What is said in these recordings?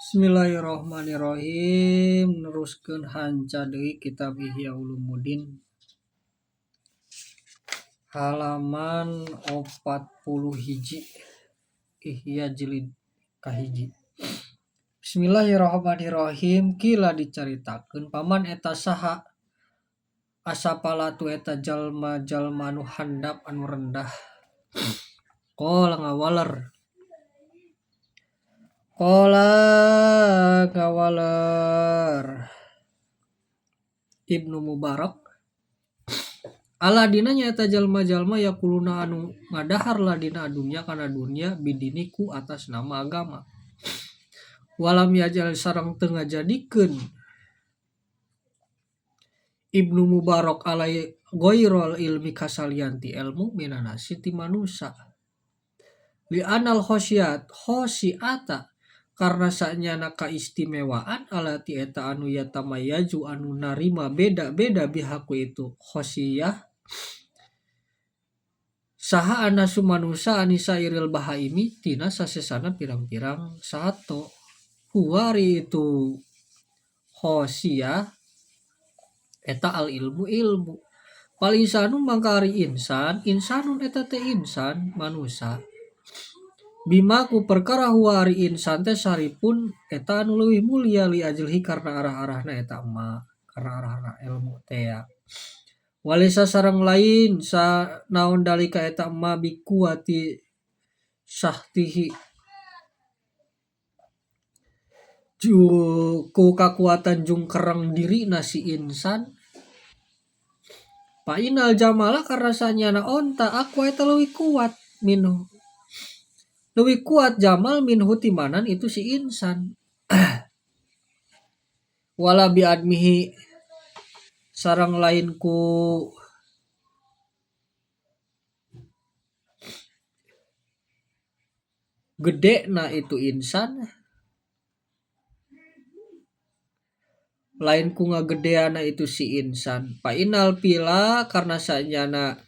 Bismillahirrahmanirrahim. Neruskeun hanca deui kitab Ihya Ulumuddin halaman 41 Ihya jilid kahiji. Bismillahirrahmanirrahim. Kila dicaritakeun paman eta saha asapalatu eta jalma-jalma anu handap anu rendah. Qala ngawaler. Qala ngawaler Ibnu Mubarak aladina nyaeta jalma-jalma yakuluna anu ngadahar ladina dunya kana dunya bidini ku atas nama agama. Walam yajal sareng teu ngajadikeun Ibnu Mubarak alai ghairul ilmi kasalianti ilmu minanasi ti manusa. Li anal khosyat khosiata karena sanyana kaistimewaan alati eta anu yatamayaju anu narima beda-beda bihaku itu khosiyah saha anasu manusa anisa iril bahaimi tina sasesana pirang-pirang sato huwari itu khosiyah eta al ilmu ilmu pal insanu mangka ari insan insanun eta teh insan manusa bimaku perkara huwa ari insan teh saripun eta anu leuwih mulia li ajlihi karena arah-arahna eta ma karena arah-arah ilmu teh walisa sareng lain sa naon dalika eta ma bikuati sahtihi ku kakuatan jungkereng dirina si insan fa inal jamala karena sanyana onta aku eta leuwih kuat minhu leuwih kuat jamal minhu timanan itu si insan wala bi admihi sareng lain ku gede na itu insan lain ku ngagedeana itu si insan fa inal pila karena sanyana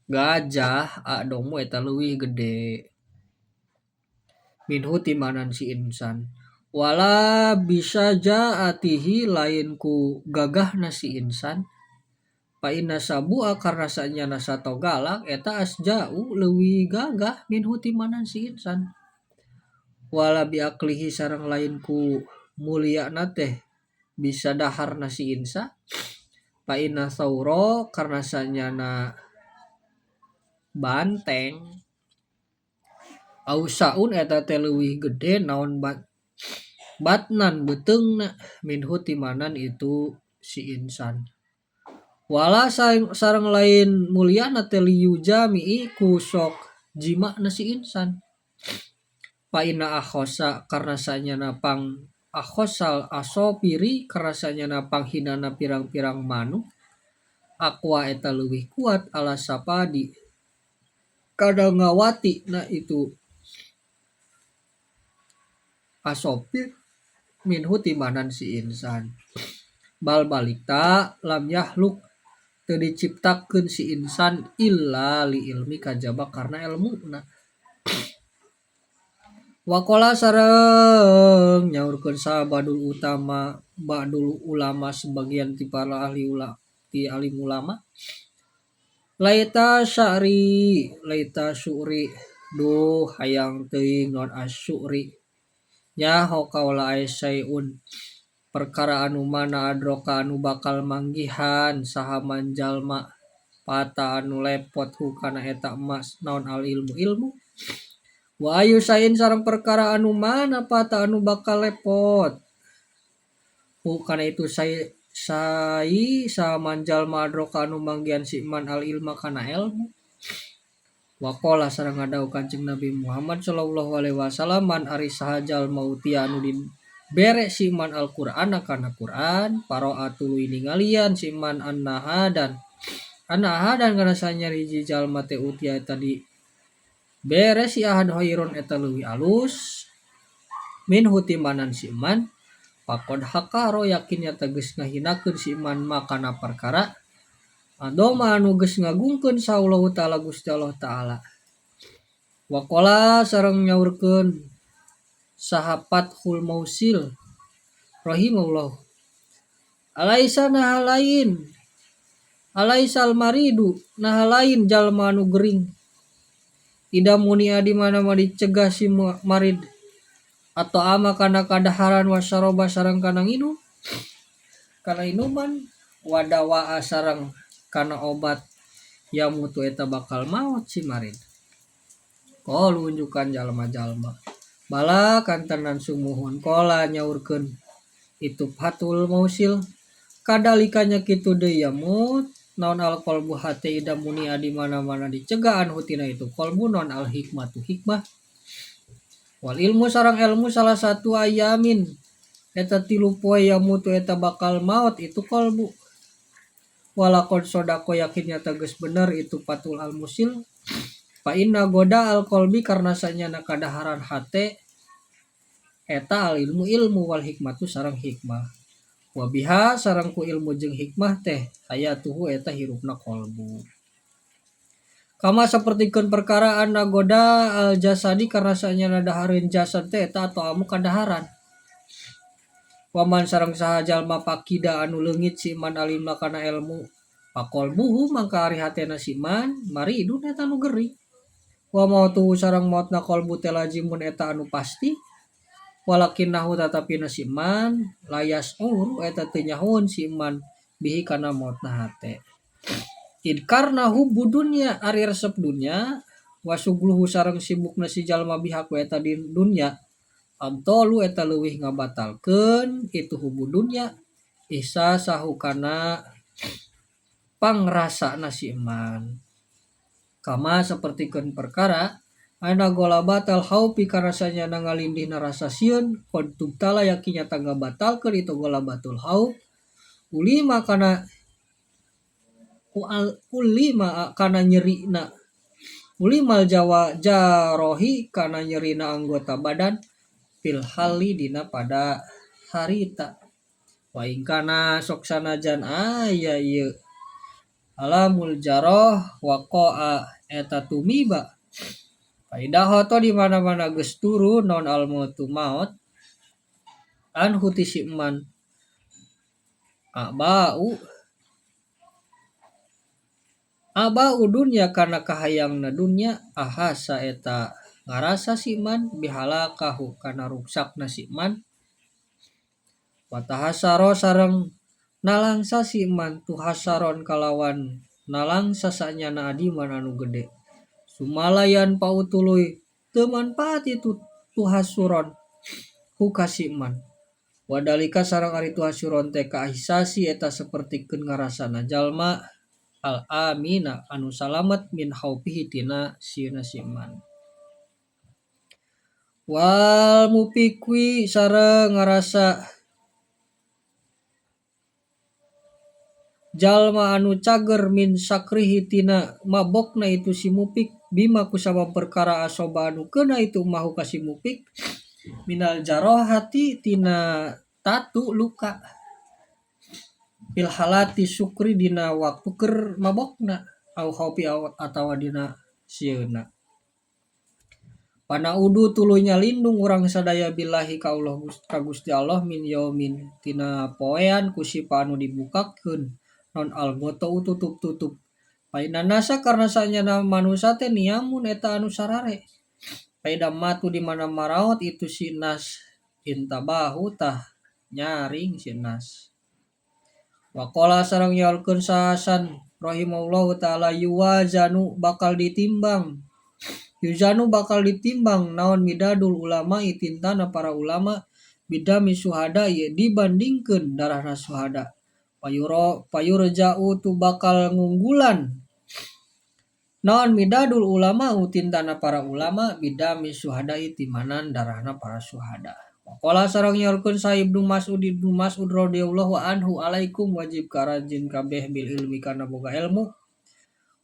gajah adomu eta leuwih gede minhu timanan si insan wala bisa jaatihi lain ku gagahna si insan fa inna sabua karena sanyana sato galak eta asja'u leuwih gagah minhu timanan si insan wala biaklihi sareng lain ku mulyana teh bisa daharna si insa fa inna sauro karena sanyana banteng ausaun eta teh leuwih gede naon batnan beuteungna minhu timanan itu si insan wala sareng lain mulyana teh liyujami'i ku sok jimana si insan fa inna akhosa karena sanyana pang akhosal asopiri karena sanyana panghinana pirang-pirang manuk aqua eta leuwih kuat ala sapadi kada ngawati na itu asopir minhu timanan si insan bal balikta lam yahluk teu diciptakeun si insan illa li ilmi kajaba karena ilmuna waqala sareng nyaurkeun sabadul utama ba'dul ulama sebagian ti para ahli ti alim ulama laita sya'ri laita syu'ri duh hayang teuing non asyuri nyaho kaula aya syai'un perkara anu mana adroka anu bakal manggihan saha manjalma pata anu lepot hukana eta emas naon al ilmu ilmu wa ayu sain sareng perkara anu mana pata anu bakal lepot hukana itu sai sai samanjalma adroka anu manggihan si man al ilma kana ilmu waqala sareng ngadau Kanjeng Nabi Muhammad sallallahu alaihi wasallam man ari saha jalma utia anu dibere si man Al-Qur'an kana Qur'an paroa tuluy ningalian si man annaha dan kana sanyari hiji jalma teh utia eta di bere si ahad khairun eta leuwih alus minhu timanan si man pakod hakaro yakin nyata geus ngahinakeun si iman makana perkara adoma anu geus ngagungkeun saullahu taala Gusti Allah taala waqala sareng nyaurkeun Saha Fathul Mausil rahimahullah alaisa naha lain alaisal maridu naha lain jalma anu gering ida munia di mana-mana dicegah si marid atau ama kana kadaharan wasaroba sareng kana nginum kana inuman wadawa sareng kana obat yamutu eta bakal maot si marid. Qalu unjukan jalma-jalma bala kantenan sumuhun qala nyaurkeun itu Fathul Mausil kadalikanya kitu deui yamut naon al qalbu hate ida munia di mana-mana dicegah anhu tina itu qalbu naon al hikmatu hikmah wal ilmu sareng ilmu salah satu ayamin eta tilu poe yamutu eta bakal maot itu qalbu walaqad sodako yakin nyata geus bener itu Fathul al Musil fa inna goda al qalbi karna sanyana kadaharan hate eta al ilmu ilmu wal hikmatu sareng hikmah wabiha sareng ku ilmu jeung hikmah teh hayatuhu eta hirupna qalbu kama sapertikeun perkara anna goda al jasadi karna sanyana dahareun jasad teh eta atau amu kadaharan waman sareng saha jalma pakida anu leungit si man alimna kana ilmu faqalbuhu mangka ari hatena si man maridun eta anu gering wa mautu sareng mautna qalbu teh lazimun eta anu pasti walakinnahu tatapina si man layas uru eta teu nyahoeun si man bihi kana mautna hate id karna hubbu dunya ari resep dunya wasugluhu sareng sibukna si jalma biha ku eta di dunya abtalu eta leuwih ngabatalkeun itu hubbu dunya ihsasahu kana pangrasana si man kama sapertikeun perkara ana golabatal khaufi karna sanyana ngalindihna rasa sieun qad tubtala yakin nyata ngabatalkeun itu golabatul khauf ulima kana ulima kana nyerina ulimal jawa jarohi kana nyerina anggota badan fil hali dina pada harita wa ing kana sok sanajan aya ieu alamul jaroh waqa'a eta tumiba faidah hoto di mana-mana geus turun non al mautu maut anhu ti si man abau abau dunya kana kahayangna dunya ahasa eta ngarasa si man bihalakahu kana ruksakna si man watahasaro sareng nalangsa si man tuhasaron kalawan nalangsa sanyana adiman anu gede sumalayan pautuluy teu manfaat itu tuhasuron hukasiman wadalika sareng ari tuhasuron teh kahisasi eta sapertikeun ngarasana jalma al amina anu salamet min khaufihi tina sieuna si man wal mufikwi sareng ngarasa jalma anu cager min sakrihi tina mabokna itu si mupik bima kusabab perkara asoba anu keuna itu mahu ka si mupik minal jarohati tina tatu luka fil halati sukri dina waktu keur mabokna au khaufi atawa dina sieuna panaudu tuluy nyalindung urang sadaya billahi ka Allah ka Gusti Allah min yaumin tina poean kusipa anu dibukakeun non algoto tutup-tutup paina nasa karna sanyana manusa teh niamun eta anu sarare paida matu di mana maraot itu si nas intabahu tah nyaring si nas waqala sareng nyaurkeun Hasan rahimahullahu taala yuwazanu bakal ditimbang yuzanu bakal ditimbang naon midadul ulama tintana para ulama bidami suhada ye dibandingkeun darahna suhada payuro payurja'u tu bakal ngunggulan naon midadul ulama tintana para ulama bidami suhada timanan darahna para suhada. Waqala sareng nyaurkeun sa Ibnu Mas'ud radhiyallahu anhu alaikum wajib ka aranjeun kabeh bil ilmi kana boga ilmu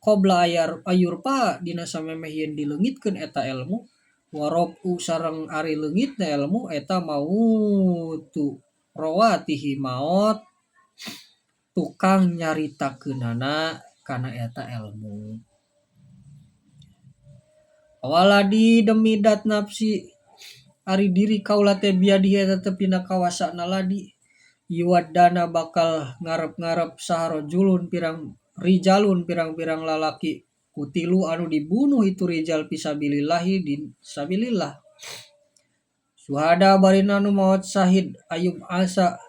qabla ayurpa dina samemeh yen dileungitkeun eta ilmu warobu sareng ari leungitna ilmu eta mautu rawatihi maot tukang nyaritakeunana kana eta ilmu awaladi demi dat nafsi Ari diri kaula teh biadihi eta tetep dina kawasana ladi yuwaddana bakal ngarep-ngarep saha rajulun pirang rijalun pirang-pirang lalaki kutilu anu dibunuh itu rijal fisabilillahi di sabilillah suhada barina anu maot sahid ayub asa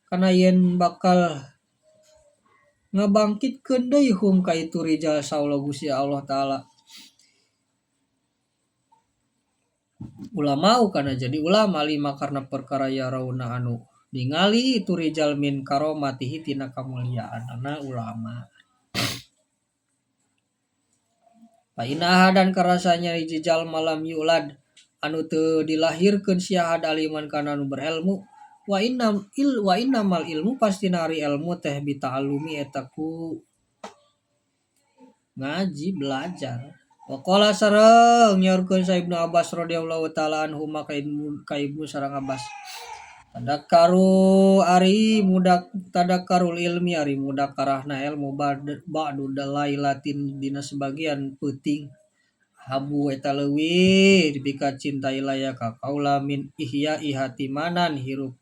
kana yen bakal ngabangkitkeun deui hum ka itu rijal saha Gusti Allah Ta'ala ulamau kana jadi ulama lima karena perkara yarauna anu ningali itu rijal min karomatihi tina kamuliaanana ulama. Fa inna ahadan karasanya hiji jalma lam yulad anu teu dilahirkeun si ahad aliman kana anu berilmu wa innam il wa innamal ilmu pastina ari ilmu teh bita'allumi eta ku ngaji belajar. Wa qala sareng nyaurkeun sa Ibnu Abbas radhiyallahu taala anhu maka ka Ibnu sareng Abbas tadakkaru ari mudak tadakkarul ilmi ari mudakarahna ilmu ba'du lailatin dina sebagian peuting habu eta leuwih dipika cinta ilaya ka kaula min ihya'iha timanan hirup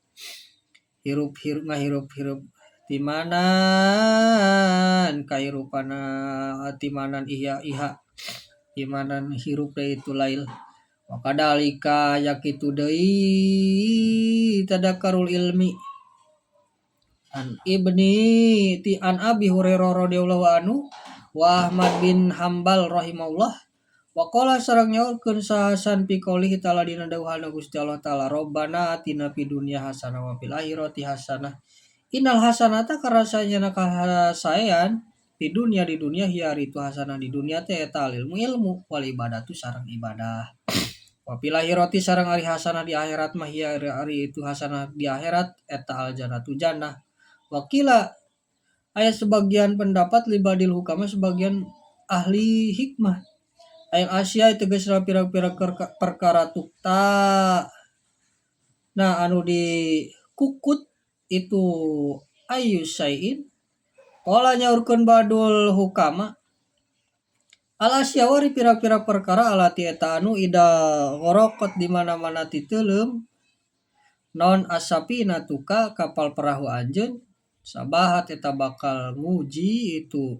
hirup hirup ngahirup hirup timanan kahirupana timanan ihya iha timanan hirup deui itu lail. Wa kadalika yakitu deui tadakkarul ilmi an ibni ti an Abi Hurairah radhiyallahu anhu wa Ahmad bin Hambal rahimahullah wa qala sareng nyaurkeun saha Hasan fi qaulihi ta'ala dina dawuhna Gusti Allah Ta'ala Rabbana atina fid dunya hasanah wa fil akhirati hasanah innal hasanata karasanya kasaean di dunia hiya ari itu hasanah di dunia teh eta ilmu ilmu wal ibadatu sareng ibadah wa fil akhirati sareng ari hasanah di akhirat mah hiya ari itu hasanah di akhirat eta al jannatu jannah. Wakila aya sebagian pendapat libadil hukama sebagian ahli hikmah ayat Asia tegasna pirang-pirang perkara tukta nah anu dikukut itu ayu sayin qala nyaurkeun badul hukama al asya wari pirang-pirang perkara alati eta anu ida gharaqat di mana-mana titeuleum non asapina tuka kapal perahu anjeun sabahat eta bakal nguji itu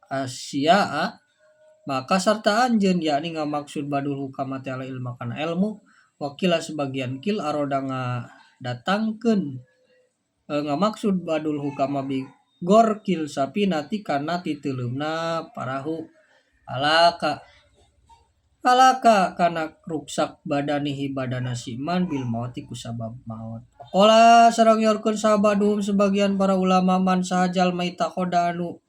asyaa maka sarta anjeun yakni ngamaksud badul hukama teh ilmu kana ilmu wakila sebagian kil aroda ngadatangkeun ngamaksud badul hukama bi gorkil sapinati kana titeuleumna parahu alaka alaka kana ruksak badanihi badana siman bil mauti kusabab maut. Qala sareng nyaurkeun sahabaduhum sebagian para ulama man saha jalma itakhoda anu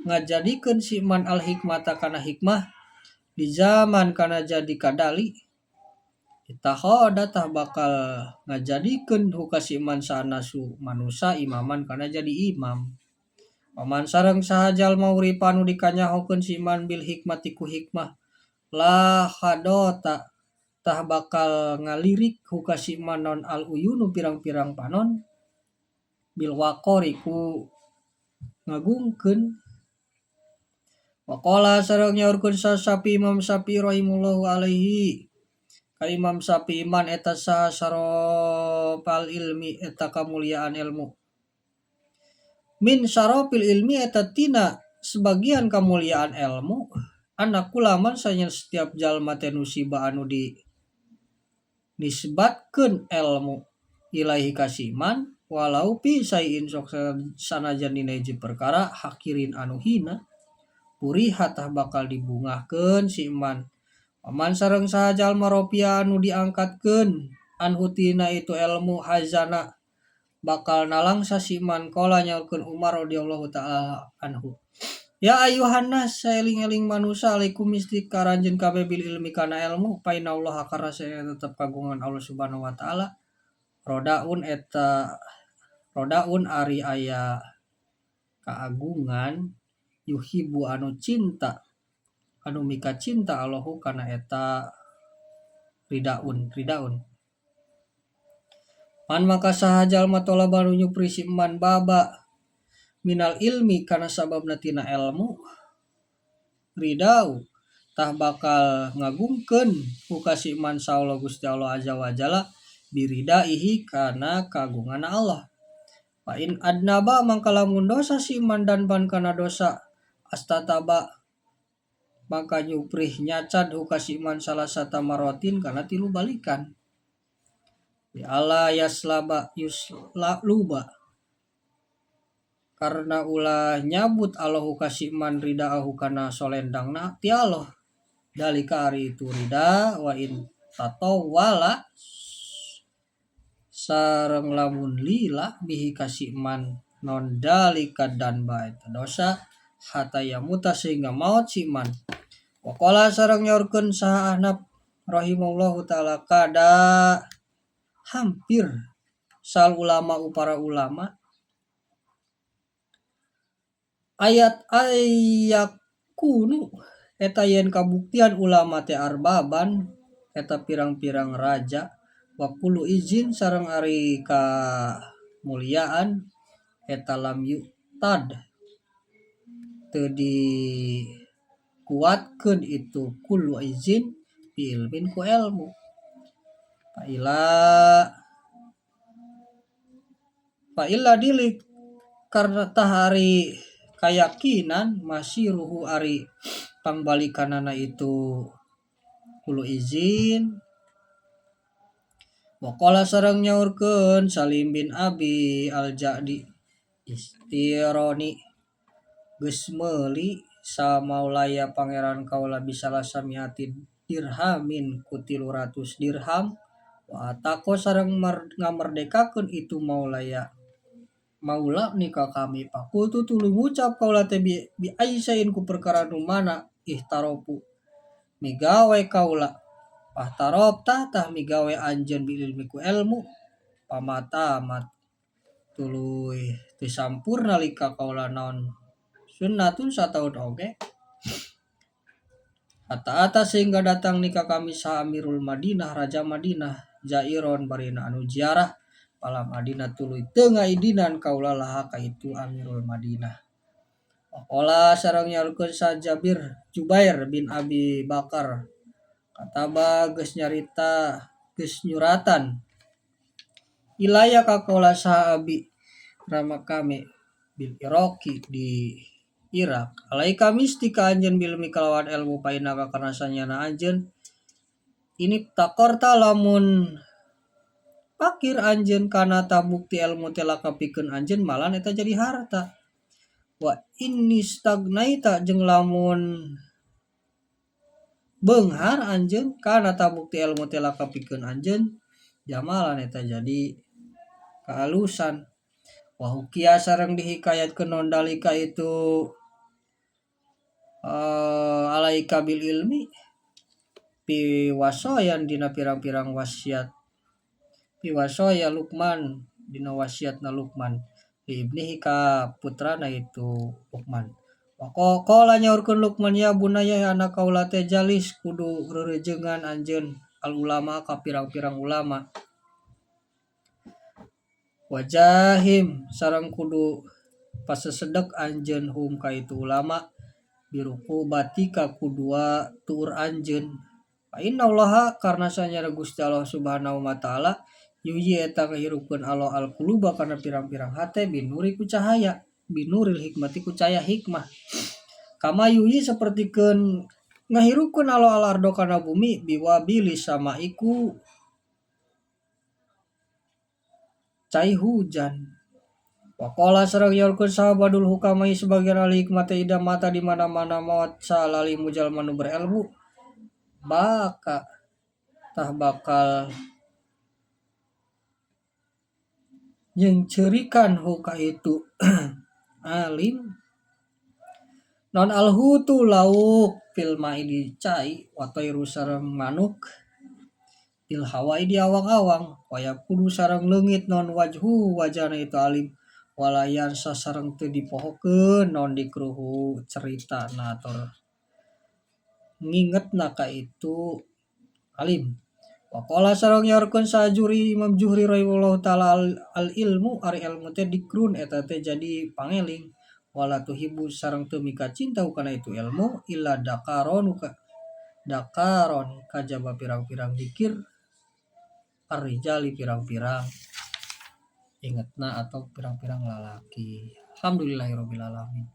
ngajadikeun si man al hikmata kana hikmah di zaman kana jadi kadali itakhoda tah bakal ngajadikeun huka si man sanasu manusa imaman kana jadi imam. Paman sareng saha jalma uripa anu dikanyahokeun si man bil hikmati ku hikmah la hadota tah bakal ngalirik huka si man non al uyunu pirang-pirang panon bil waqori ku ngagungkeun. Waqala sareng nyaurkeun sa Syafi'i Imam Syafi'i rahimahullahu alaihi ka Imam Syafi'i man eta saha sarofal ilmi eta kamuliaan ilmu min sarofil ilmi eta tina sebagian kamuliaan ilmu anak kulaman sanya setiap jalma teh nusiba anu di nisbatkeun ilmu ilahi kasiman walau pi sayin sok sanajan dina hiji perkara hakirin anu hina puriha tah bakal dibungahkeun si iman. Paman sareng saha jalma ropia anu diangkatkeun anhu tina itu ilmu hazana bakal nalangsa si iman qala nyaurkeun Umar radhiyallahu taala anhu. Ya ayuhan nas saeling-eling manusa alaikum misti karanjeun kabeh bil ilmi kana ilmu fa innallaha karna tetep kagungan Allah Subhanahu wa taala rodaun eta rodaun ari aya kaagungan yuhibbu anu cinta anu mika cinta Allahu kana eta ridaun ridaun man maka saha jalma tolaba anu nyupri si man baba minal ilmi kana sababna tina ilmu ridau Tah bakal ngagungkeun ku ka si man saha Allah Gusti Allah azza wa jalla biridaihi kana kagunganna Allah. Fa in adnaba mangka lamun dosa si man danban kana dosa astataba maka nyuprih nyacad hu ka si man salasata marotin kana tilu balikan. Bi alla yaslaba yusluba karena ulah nyabut Allahu ka si man ridaahu kana solendangna ti Allah. Dalika ari itu rida wa in tatawwala sareng lamun lila bihi ka si man non dalika danba eta dosa hatta yamuta sehingga maot si man. Waqala sareng nyaurkeun saha Ahnaf rahimahullahu taala kada hampir sal ulama para ulama ayat ayakunu eta yen kabuktian ulama teh arbaban eta pirang-pirang raja wa kullu izin sareng ari kamuliaan eta lam yu'tad teu dikuatkeun itu kullu izin bi ilmin ku ilmu. Fa illa dilik karena tahari kayakinan masih ruhu ari pangbalikanana itu kulo izin. Waqala sareng nyaurkeun Salim bin Abi Al-Jadi istironi geus meuli sa maulaya pangeran kaula bisalah samiati dirhamin ku 300 dirham wa ataqo sareng ngamerdekakeun itu maulaya maula nikah kami pakultu tuluy ngucap kaula teh bi aisain ku perkara nu mana ihtarofu migawe kaula pahtarof tah migawe anjeun bil ilmi ku ilmu pamata mat tuluy teu sampurna lika kaula naon sunnatun sataun oge hatta ata sehingga datang nikah kami saha Amirul Madinah Raja Madinah Jairon barina anu ziarah palam adina tuluy teu ngaidinan kaula laha ka itu Amirul Madinah. Waqala sareng nyaurkeun sa Jabir Jubair bin Abi Bakar kataba geus nyarita geus nyuratan ilaya ka kaula saha abi rama kami bil Iraqi di Irak alaika misti ka anjeun bilmi kalawan ilmu painaka karena sanyana anjeun ini taqorta lamun pakir anjeun kana tabukti ilmu teh lakapikeun anjeun malan eta jadi harta wa inni stagnaita jeung lamun beunghar anjeun kana tabukti ilmu teh lakapikeun anjeun jamalan eta jadi kaalusan wa hukiya sareng dihikayatkeun non dalika itu alaika bil ilmi pi wasoyan dina pirang-pirang wasiat piwasoya Luqman dina wasiatna Luqman li ibnihi ka putrana itu Luqman. Wa qala nyaurkeun Luqman ya bunaya anak kaula teh jalis kudu reurejengan anjeun al ulama ka pirang-pirang ulama wajahim sareng kudu pasesedek anjeun hum ka itu ulama biruku batika kudua tuur anjeun. Fa innallaha karna sanyana Gusti Allah Subhanahu wa taala yuhyi eta ngahirupkeun Allah al-quluba kana pirang-pirang hate binuri ku cahaya binuril hikmati ku cahaya hikmah kama yuhyi sapertikeun ngahirupkeun Allah al-ardo kana bumi biwabili samaiku cai hujan. Waqala sareng nyaurkeun sahabadul hukamai sebagian ahli hikmah teh ida mata di mana-mana maot salalimu jalma nu berilmu baka tah bakal nyengcerikan huka itu alim non alhutu lauk fil ma'i di cai wa tairu sareng manuk fil hawai di awang-awang waya kudu sareng leungit non wajhu wajana itu alim walayan sasareng teu dipohokeun non dikruhu cerita na ator ngingetna ka itu alim. Waqala sareng nyaurkeun sajuri Imam Juhri rahimahullahu taala al ilmu ari ilmu teh dikrun eta teh jadi pangeling wala tuhibu sareng teu mika cinta kana itu ilmu illa dakaronuka Dakaroni kajaba pirang-pirang dikir arrijali pirang-pirang ingetna atau pirang-pirang lalaki. Alhamdulillahirabbil alamin.